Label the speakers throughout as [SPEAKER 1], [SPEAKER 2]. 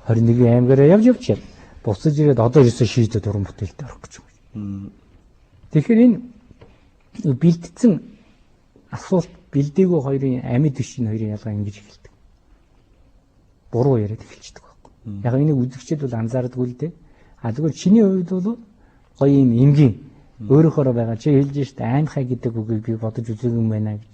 [SPEAKER 1] 21 аймгаараа явж явж буцаж ирээд одоо ерөөсөө шийдээд уран бүтээлд орох гэж байна. Тэгэхээр энэ бэлтгэсэн асуулт бэлдээгүй хоёрын амьд биш энэ хоёрын ялгаа ингэж эхэлдэг. Буруу яриад эхэлчихдэг байхгүй. Яг энийг үзэгчд бол анзаардаггүй л дээ. А тэгвэл чиний хувьд бол гоё юм энгийн өөрөөхөөрөө байгаа. Чи хэлж штэ аймхай гэдэг үгийг би бодож үзээгүй юм байна гэж.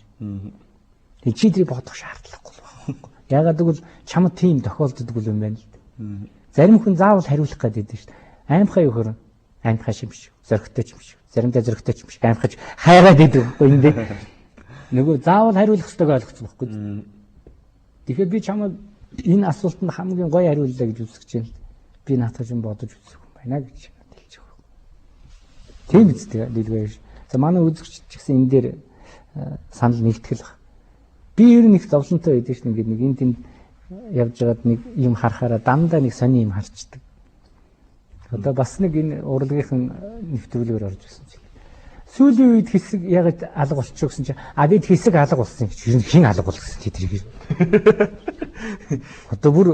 [SPEAKER 1] Тэг чи тэрийг бодох шаардлагагүй байхгүй. Ягаад гэвэл чамд тийм тохиолддог юм байна л дээ. Зарим хүн заавал хариулах гэдэг дээ штэ. Аймхай юу хөрөн? Аймхай юм шиг, зөрөгтэй юм шиг. Заримдаа зөрөгтэй юм шиг аймхаж хайгаад идэв байхгүй энэ дээ. Нөгөө заавал хариулах ёстойг ойлгоцсон байхгүй. Тэгэхээр би чамд энэ асуултанд хамгийн гоё хариуллаа гэж үзэж байна. Би наатах юм бодож үзэх юм байна гэж хэлж байгаа. Тийм үстэй дэлгэр. За манай үзэгч ч гэсэн энэ дээр санал нэгтгэл баг. Би ер нь их зовлонтой байдаг шин ингээд нэг энэ тэнд явж байгаад нэг юм харахаараа дандаа нэг сони юм харчдаг. Одоо бас нэг энэ урлагийнхан нэвтрүүлгээр орж ирсэн чинь. Сүүлийн үед хэсэг яг алга болчих гэсэн чинь а бид хэсэг алга болсон гэж ер нь хэн алга болсон чи тэрийг. Одоо бүр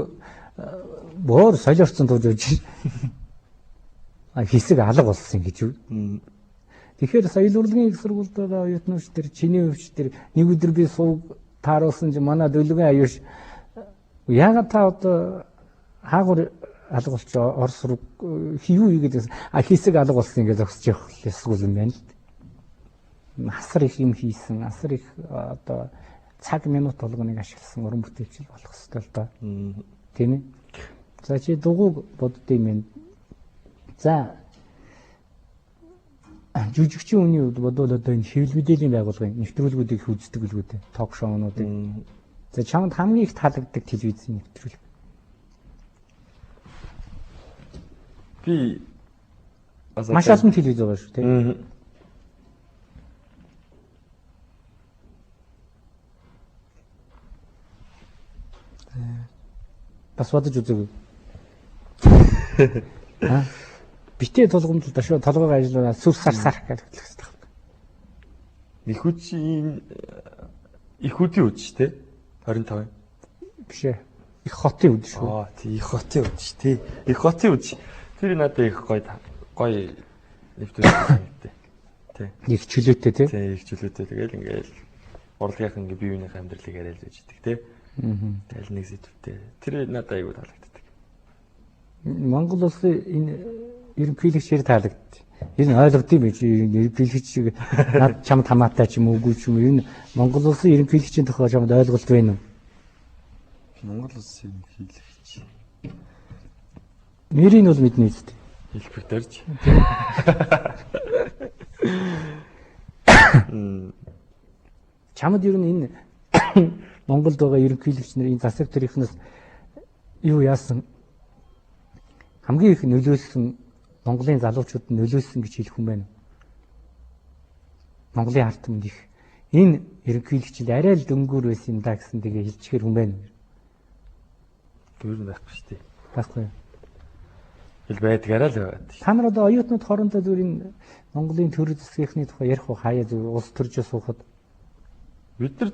[SPEAKER 1] боор солиорцсон тууж өгч а хэсэг алга болсон гэж юу. Тэгэхээр соёл урлагийн их сургуульд байгаа оюутнууд тэр чиний өвч тэр нэг өдөр би сууг тааруулсан чинь манай дөлгөн аюуш яагаад та одоо хаагур алга болчих Орос руу юу хийгээд байсан а хэсэг алга болсон гэж зогсож явах ёсгүй юм байна л. Асар их юм хийсэн, асар их одоо цаг минут болгоныг ашигласан уран бүтээлч болох ёстой л доо. Тийм ээ. За чи дугуйг боддсон юм. За жүжигчин хүний хувьд бодвол одоо энэ хэвлэл мэдээллийн байгууллагын нэвтрүүлгүүдийг их үздэг л үү дээ. Ток шоунуудыг. За чамд хамгийн их таалагддаг телевизийн нэвтрүүлэг.
[SPEAKER 2] Би
[SPEAKER 1] маш олон телевиз байгаа шүү дээ. Бас бодож үзээгүй. Аа. Битээ тулгамдал да шүү толгойг ажиллуулаад сүр сар сар гэж хөтлөх хэрэгтэй байна.
[SPEAKER 2] Нэхүчийн их үдийн үд шүү дээ. 25.
[SPEAKER 1] Биш ээ. Их хотын үд шүү.
[SPEAKER 2] Аа тий их хотын үд шүү тий. Их хотын үд. Тэр надад их гоё гоё нэвтрүүлэг санагдтыг. Тий.
[SPEAKER 1] Их чөлөөтэй тий.
[SPEAKER 2] Тий их чөлөөтэй тэгэл ингээл урлагийнхан ингээ бие биенийхээ амьдралыг яриад байж идэг тий. Тэгэл нэг сэдвтэй. Тэр надад айгүй таалагддаг.
[SPEAKER 1] Монгол улсын энэ ерөнхийлөгчээр таалагддаг. Ер нь ойлгодсон юм биш. Ерөнхийлөгч над чамд хамаатай ч юм уугүй ч юм. Ер нь Монгол улсын ерөнхийлөгчийн тухай чамд ойлголт байна уу?
[SPEAKER 2] Монгол улсын ерөнхийлөгч.
[SPEAKER 1] Нэрийг нь бол мэднэ үстэй.
[SPEAKER 2] Хэлбэг дөрж.
[SPEAKER 1] Чамд ер нь энэ Монголд байгаа ерөнхийлөгч нар энэ засаг төрийнхнээс юу яасан хамгийн их нөлөөлсөн Монголын залуучуудад нөлөөлсөн гэж хэлэх юм байна. Монголын ард түмэнд их энэ ерөнхийлөгчд арай л дөнгөөр байсан юм да гэсэн тэгээ хэлчихээр хүн байна.
[SPEAKER 2] Ер нь байхгүй шүү дээ.
[SPEAKER 1] Байхгүй юу?
[SPEAKER 2] Хэл байдгаараа л байгаад.
[SPEAKER 1] Та нар одоо оюутнууд хоорондоо зүгээр энэ Монголын төр засгийнхны тухай ярих уу хаяа зүгээр улс төржөө суухад
[SPEAKER 2] бид нар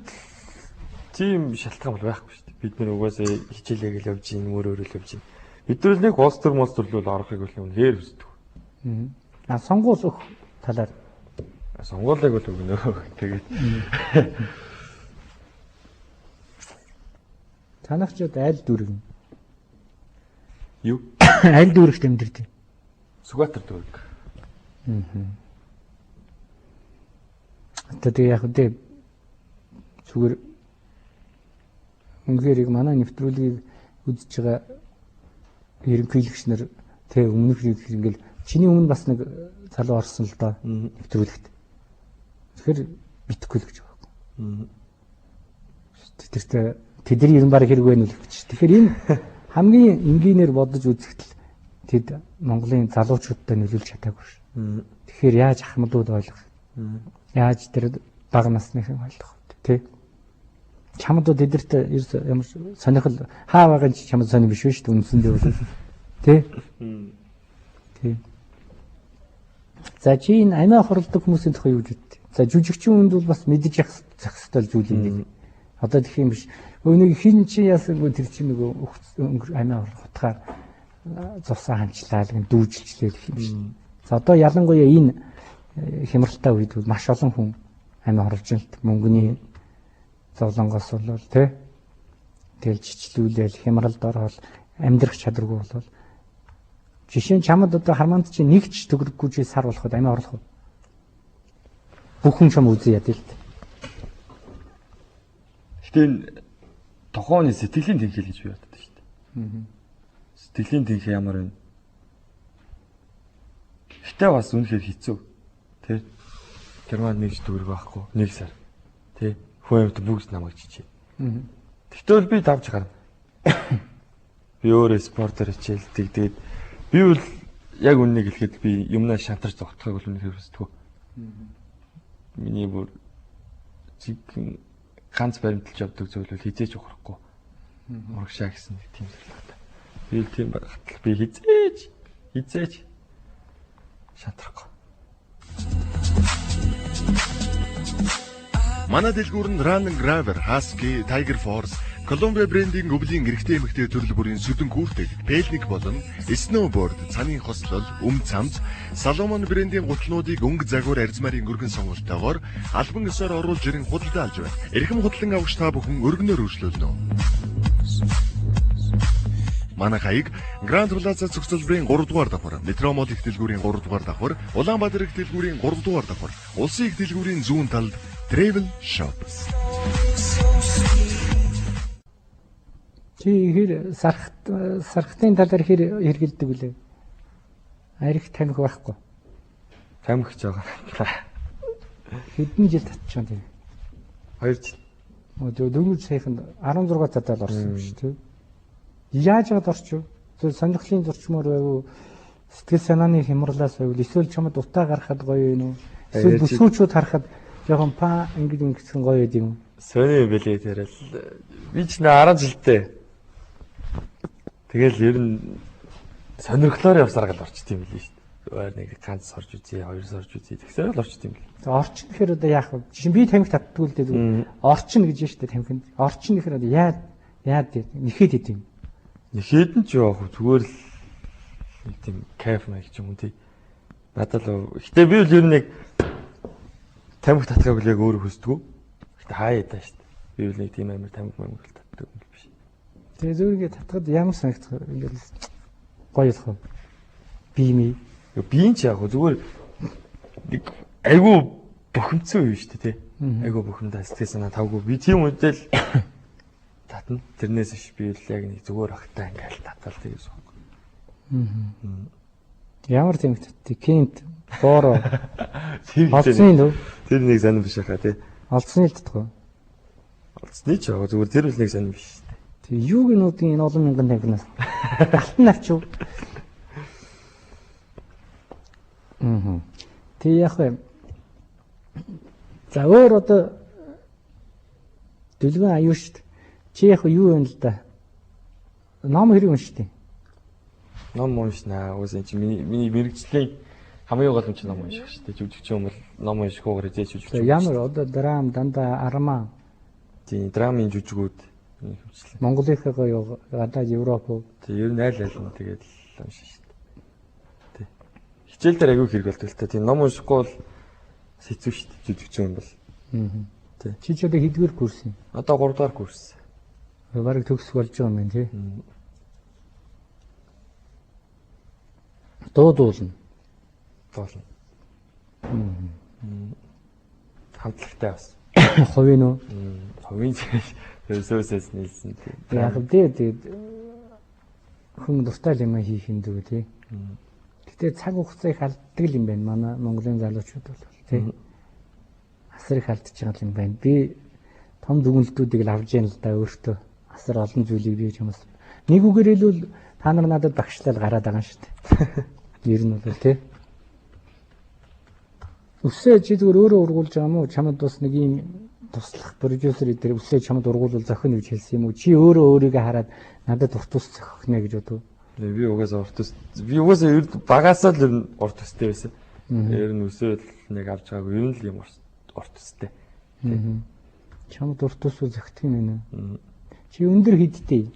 [SPEAKER 2] тийм шалтгаан бол байхгүй шүү дээ. Бид нар угаасаа хичээлээ гэл явж гин, мөр өөрөөр явж гин. Бид нар нэг улс төр мулс төрлөөл орохыг бол үнэхээр хүсдэг.
[SPEAKER 1] А сонгуул өгөх талаар
[SPEAKER 2] сонгуулыг бол өгнө. Тэгээд
[SPEAKER 1] танах ч аль дүүрэг юм?
[SPEAKER 2] Юу?
[SPEAKER 1] Аль дүүрэгт амьдардаг?
[SPEAKER 2] Сүхбаатар дүүрэг.
[SPEAKER 1] Одоо тэгээ яг үгүй зүгээр үнэхээр яг манай нэвтрүүлгийг үзэж байгаа ерөнхийлөгч нар тэг өмнөх хэрэг ингээл чиний өмнө бас нэг залуу орсон л доо нэвтрүүлэгт. Тэгэхээр битгэхгүй л гэж байгаа. Тэртээ тэдний ер нь баг хэрэг байна уу гэж. Тэгэхээр энэ хамгийн энгийнээр бодож үзэхэд л тэд Монголын залуучуудтай нөлөөлж чадаагүй ш. Тэгэхээр яаж ахмадууд ойлгох? Яаж тэр бага насныхан ойлгох вэ? Тэ? Чамд тэдэрт ерөөс ямар сонирхол хаа байгаа ч чамд сонир биш шүү дээ үндсэндээ бол. Тэ? Тэ. За чи энэ амиа хорлдог хүмүүсийн тухай юу гэж боддог? За жүжигчин хүнд бол бас мэдэж явах зах ёстой зүйл юм нэг. Одоо тэгэх юм биш. Өө нэг хин чи яасангүй тэр чинь нөгөө амиа хутгаар зурсаа ханчлаа л дүүжилчлээ гэх юм шиг. За одоо ялангуяа энэ хямралтай үед маш олон хүн амиа хорлож байна л мөнгөний зовлонгоос болол тий. Тэгэл жичлүүлээл хямралд ороод амьдрах чадваргүй болол. Жишээ нь чамд одоо хармаанд чи нэг ч төгрөггүй чи сар болоход амиа орлох уу? Бүх хүн чам үзье яд л дээ.
[SPEAKER 2] Гэтэ энэ тухайн хүний сэтгэлийн тэнхэл гэж би боддог шүү дээ. Сэтгэлийн тэнхээ ямар вэ? Гэтэ бас үнэхээр хэцүү. Тэ? Германд нэг ч төгрөг байхгүй. Нэг сар. Тэ? Хүн амьд бүгд намайг чичээ. Тэгтэл би давж гарна. Би өөрөө спортоор хичээлдэг. Тэгээд би бол яг үннийг хэлэхэд би юмнаа шантарч зогтохыг бол үнэхээр хүсдэг. Миний бүр жинхэнэ ганц баримталж явдаг зүйл бол хизээч ухрахгүй. Урагшаа гэсэн нэг тийм зорилготой. Би л тийм байхад би хизээч шантрахгүй.
[SPEAKER 3] Манай дэлгүүр нь Run Graver, Husky, Tiger Force, Columbia брендийн өвлийн эрэгтэй эмэгтэй төрөл бүрийн сүдэн күртэг, пелник болон snowboard, цанын хослол, өмд цамц, Salomon брендийн гутлнуудыг өнгө загвар арзмарын өргөн сонголттойгоор албан ёсоор оруулж ирэн худалдаа авч байна. Эрхэм худлан авагч та бүхэн өргөнөөр өршлүүлнэ. Манай хаяг Grand Plaza цогцлборын 3 дугаар давхар, Метромол их дэлгүүрийн 3 дугаар давхар, Улаанбаатар их дэлгүүрийн 3 дугаар давхар, Улсын их дэлгүүрийн зүүн талд Travel Shop.
[SPEAKER 1] Чи хэр сархтын талаар хэр хэрэгэлдэг үлээ? Арих тамхи байхгүй.
[SPEAKER 2] Тамхи ч байгаа.
[SPEAKER 1] Хэдэн жил татчихсан тийм?
[SPEAKER 2] 2 жил.
[SPEAKER 1] Өө дөнгөж саяхан 16 цадаад орсон юм шүү дээ. Яаж яагаад орчих вэ? Зөв сонирхлын зурчмаар байв уу? Сэтгэл санааны хямралаас байв уу? Эсвэл чамд утаа гаргахад гоё юм уу? Эсвэл бүсгүүчүүд харахад жоохон па ингэж ингэсэн гоё байд юм уу?
[SPEAKER 2] Сони юм бэлээ тэрэл. Би ч нэ 10 жилдээ. Тэгэл ер нь сонирхлоор явсаар гал орчт юм билээ шүү дээ. Нэг ганц сорж үзье, хоёр сорж үзье. Тэгсээр л орчт юм билээ.
[SPEAKER 1] Орчин гэхээр одоо яах вэ? Жишээ нь би тамхи татдгүй л дээ зүгээр. Орчин гэж шүү дээ тамхинд. Орчин гэхээр одоо яад нэхэд хэд юм.
[SPEAKER 2] Нэхэд нь ч яах вэ? Зүгээр л нэг тийм кайф маяг ч юм уу тий. Надад л гэтээ би бол ер нь яг тамхи татхаг л яг өөрөө хүсдэггүй. Гэтэ хаа ядаа шүү дээ. Би бол нэг тийм амар тамхи мамхи татдаг юм биш.
[SPEAKER 1] Тэгээ зүгээр ингээд татхад ямар санагдах вэ? Ингээд гоё болох уу? Би ми.
[SPEAKER 2] Би ч яг зүгээр нэг айгүй бухимдсан үе шүү дээ тий. Айгүй бухимдаа сэтгэл санаа тавгүй. Би тийм үедээ л татна. Тэрнээс биш би л яг нэг зүгээр ахтай ингээл татал тэгээс байна.
[SPEAKER 1] Ямар тийм татдаг? Кент, Боро. Олцны лөө.
[SPEAKER 2] Тэр нэг сонир биш хаа тий.
[SPEAKER 1] Олцны л татах уу?
[SPEAKER 2] Олцны ч яг зүгээр тэр л нэг сонир биш.
[SPEAKER 1] Тэг юуг нуудын энэ олон мянган тамхинаас алтан авчив. Тэг яг вэ. За өөр одоо дүлгэн аюу шүү дээ. Чи яг юу юм л да? Ном хэрэг уншдیں۔
[SPEAKER 2] Ном уншнаа. Уус энэ чи миний мэрэгжлийн хамгийн гол юм чи ном унших шүү дээ. Жүжигчин юм бол ном уншихгүйгээр хизээч жүжигчин.
[SPEAKER 1] Ямар одоо драм дандаа армаа.
[SPEAKER 2] Тийм, драмын жүжигүүд хөвчлээ.
[SPEAKER 1] Монголынхаа юу гадаад Европ уу?
[SPEAKER 2] Тийм, ер нь аль аль нь тэгээд л уншина шүү дээ. Тийм. Хичээл дээр айгүй хэрэг болдог л та. Тийм, ном уншихгүй бол хэцүү шүү дээ. Жүжигчин юм бол.
[SPEAKER 1] Тийм. Чи ч одоо хэддүгээр курс юм?
[SPEAKER 2] Одоо 3 дугаар курс.
[SPEAKER 1] Бараг төгсөх болж байгаа юм байна тий. Дуу дуулна.
[SPEAKER 2] Дуулна. Хамтлагтай бас.
[SPEAKER 1] Хувийн үү?
[SPEAKER 2] Хувийн ресурсээс нийлсэн тий.
[SPEAKER 1] Яг дээ тэгээд хүн дуртай юм хийх юм дүү тий. Гэтэ цаг хугацаа их алддаг юм байна. Манай Монголын залуучууд бол тий. Асар их алдчихж байгаа юм байна. Би том дүгнэлтүүдийг л авч яана л да өөртөө. Асар олон зүйлийг би чамаас нэг үгээр хэлбэл та нар надад багшлал гараад байгаа юм шүү дээ. Ер нь бол тий. Өсөө чи зүгээр өөрөө ургуулж байгаа юм уу? Чамд бас нэг юм туслах продюсер эдэр өсөө чамд ургуулвал зохино гэж хэлсэн юм уу? Чи өөрөө өөрийгөө хараад надад урт ус зохих нэ гэж бодов.
[SPEAKER 2] Би угаасаа урт ус би угаасаа ер нь багасаа л ер нь урт устай байсан. Ер нь өсөө л нэг авч байгаагүй ер нь л юм урт устай.
[SPEAKER 1] Чамд урт ус зохих юм байна. Чи өндөр хэдтэй?